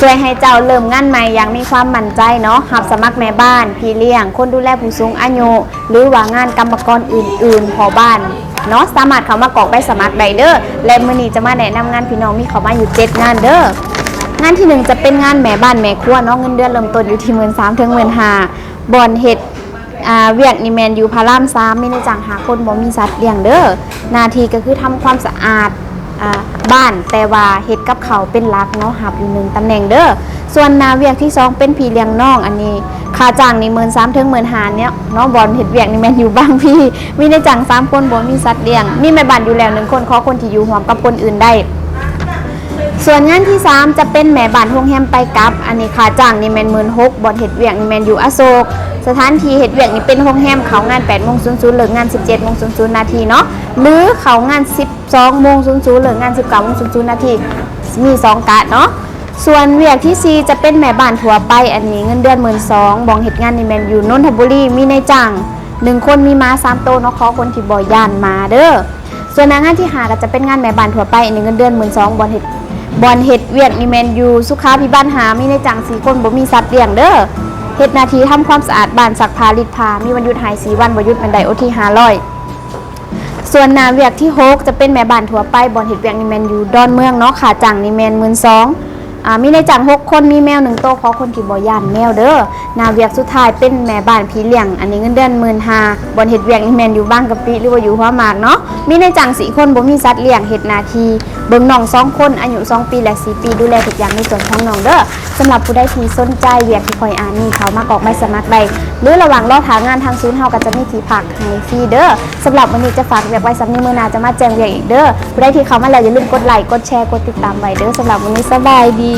ຊ່ວຍໃຫ້ເຈົ້າເລີ່ມງານໃໝ່ຢ່າງມີຄວາມໝັ້ນໃຈເນາະ. ຮັບສະໝັກແມ່ບ້ານ, ພີ່ລ້ຽງ, ຄົນດູແລຜູ້ສູງອາຍຸ ຫຼືວ່າງານກຳມະກອນອື່ນໆ ພໍ່ບ້ານເນາະ ສາມາດເຂົ້າມາກອກໃບສະໝັກໄດ້ເດີ້. ແລະ ມື້ນີ້ຈະມາແນະນຳງານພີ່ນ້ອງ ມີເຂົ້າມາຢູ່ເຈັດງານເດີ້. ງານທີໜຶ່ງຈະເປັນງານແມ່ບ້ານແມ່ຄົວເນາະ, ເງິນເດືອນເລີ່ມຕົ້ນຢູ່ທີ່ໝື່ນສາມເຖິງໝື່ນຫ້າ ບ່ອນເຮັດ ອ່າ ວຽກນີ້ແມ່ນຢູ່ພະລາມສາມ ມີນາຍຈ້າງຫ້າຄົນ ບໍ່ມີສັດລ້ຽງເດີ້. ໜ້າທີ່ກໍຄືທຳຄວາມສະອາດ ອ່າ ບ້ານ ແຕ່ວ່າເຮັດກັບເຂົ້າເປັນຫຼັກເນາະ, ຮັບຢູ່ໜຶ່ງຕຳແໜ່ງເດີ້. ສ່ວນໜ້າວຽກທີສອງເປັນພີ່ລ້ຽງນ້ອງ, ອັນນີ້ຄ່າຈ້າງນີ້ໝື່ນສາມເຖິງໝື່ນຫ້າເນາະ, ບ່ອນເຮັດວຽກນີ້ແມ່ນຢູ່ບາງພີ ມີນາຍຈ້າງສາມຄົນ ບໍ່ມີສັດລ້ຽງ, ມີແມ່ບ້ານຢູ່ແລ້ວໜຶ່ງຄົນ, ຂໍຄົນທີ່ຢູ່ຮ່ວມກັບຄົນອື່ນໄດ້. ສ່ວນງານທີສາມຈະເປັນແມ່ບ້ານໂຮງແຮມໄປກັບ, ອັນນີ້ຄ່າຈ້າງນີ້ແມ່ນໝື່ນຫົກ ບ່ອນເຮັດວຽກນີ້ແມ່ນຢູ່ອະໂສກ, ສະຖານທີ່ເຮັດວຽກນີ້ເປັນໂຮງແຮມ, ເຂົ້າງານແປດໂມງສູນສູນ ເລີກງານສິບເຈັດໂມງສູນສູນນາທີເນາະ ຫຼືເຂົ້າງານສິບສອງໂມງສູນສູນ ເລີກງານສິບເກົ້າໂມງສູນສູນນາທີ, ມີສອງກະເນາະ. ສ່ວນວຽກທີສີ່ຈະເປັນແມ່ບ້ານທົ່ວໄປ, ອັນນີ້ເງິນເດືອນໝື່ນສອງ ບ່ອນເຮັດງານນີ້ແມ່ນຢູ່ນົນທະບູລີ, ມີນາຍຈ້າງໜຶ່ງຄົນ ມີໝາສາມໂຕເນາະ, ຂໍຄົນທີ່ບໍ່ຢ້ານໝາເດີ້. ສ່ວນໜ້າງານທີຫ້າກໍຈະເປັນງານແມ່ບ້ານທົ່ວໄປ, ອັນນີ້ເງິນເດືອນໝື່ນສອງ ບ່ອນເຮັດ ບ່ອນເຮັດວຽກນີ້ແມ່ນຢູ່ສຸຂາພິບານຫ້າ ມີນາຍຈ້າງສີ່ຄົນ ບໍ່ມີສັດລ້ຽງເດີ້, ເຮັດໜ້າທີ່ທຳຄວາມສະອາດບ້ານ, ຊັກຜ້າລີດຜ້າ, ມີວັນຢຸດໃຫ້ສີ່ວັນ, ບໍ່ຢຸດແມ່ນໄດ້ໂອທີຫ້າຮ້ອຍ. ສ່ວນໜ້າວຽກທີຫົກຈະເປັນແມ່ບ້ານທົ່ວໄປ, ບ່ອນເຮັດວຽກນີ້ແມ່ນຢູ່ດອນເມືອງເນາະ, ຄ່າຈ້າງນີ້ແມ່ນໝື່ນສອງ ອ່າ ມີນາຍຈ້າງຫົກຄົນ, ມີແມວໜຶ່ງໂຕ, ຂໍຄົນທີ່ບໍ່ຢ້ານແມວເດີ້. ໜ້າວຽກສຸດທ້າຍເປັນແມ່ບ້ານພີ່ລ້ຽງ, ອັນນີ້ເງິນເດືອນໝື່ນຫ້າ ບ່ອນເຮັດວຽກນີ້ແມ່ນຢູ່ບາງກະປິ ຫຼືວ່າຢູ່ຫົວໝາກເນາະ, ມີນາຍຈ້າງສີ່ຄົນ, ບໍ່ມີສັດລ້ຽງ, ເຮັດໜ້າທີ່ເບິ່ງນ້ອງສອງຄົນ ອາຍຸສອງປີ ແລະ ສີ່ປີ, ດູແລທຸກຢ່າງໃນສ່ວນຂອງນ້ອງເດີ້. ສຳລັບຜູ້ໃດທີ່ສົນໃຈວຽກທີ່ຂ້ອຍອ່ານນີ້ ເຂົ້າມາກອກໃບສະໝັກໄດ້ ຫຼືລະຫວ່າງລໍຖ້າງານ, ທາງສູນເຮົາກໍຈະມີທີ່ພັກໃຫ້ຟຣີເດີ້. ສຳລັບມື້ນີ້ຈະຝາກວຽກໄວ້ສ່ຳນີ້, ມື້ໜ້າຈະມາແຈ້ງວຽກອີກເດີ້. ຜູ້ໃດທີ່ເຂົ້າມາແລ້ວ ຢ່າລືມກົດໄລ ກົດແຊ ກົດຕິດຕາມໄວ້ເດີ້. ສຳລັບມື້ນີ້ສະບາຍດີ.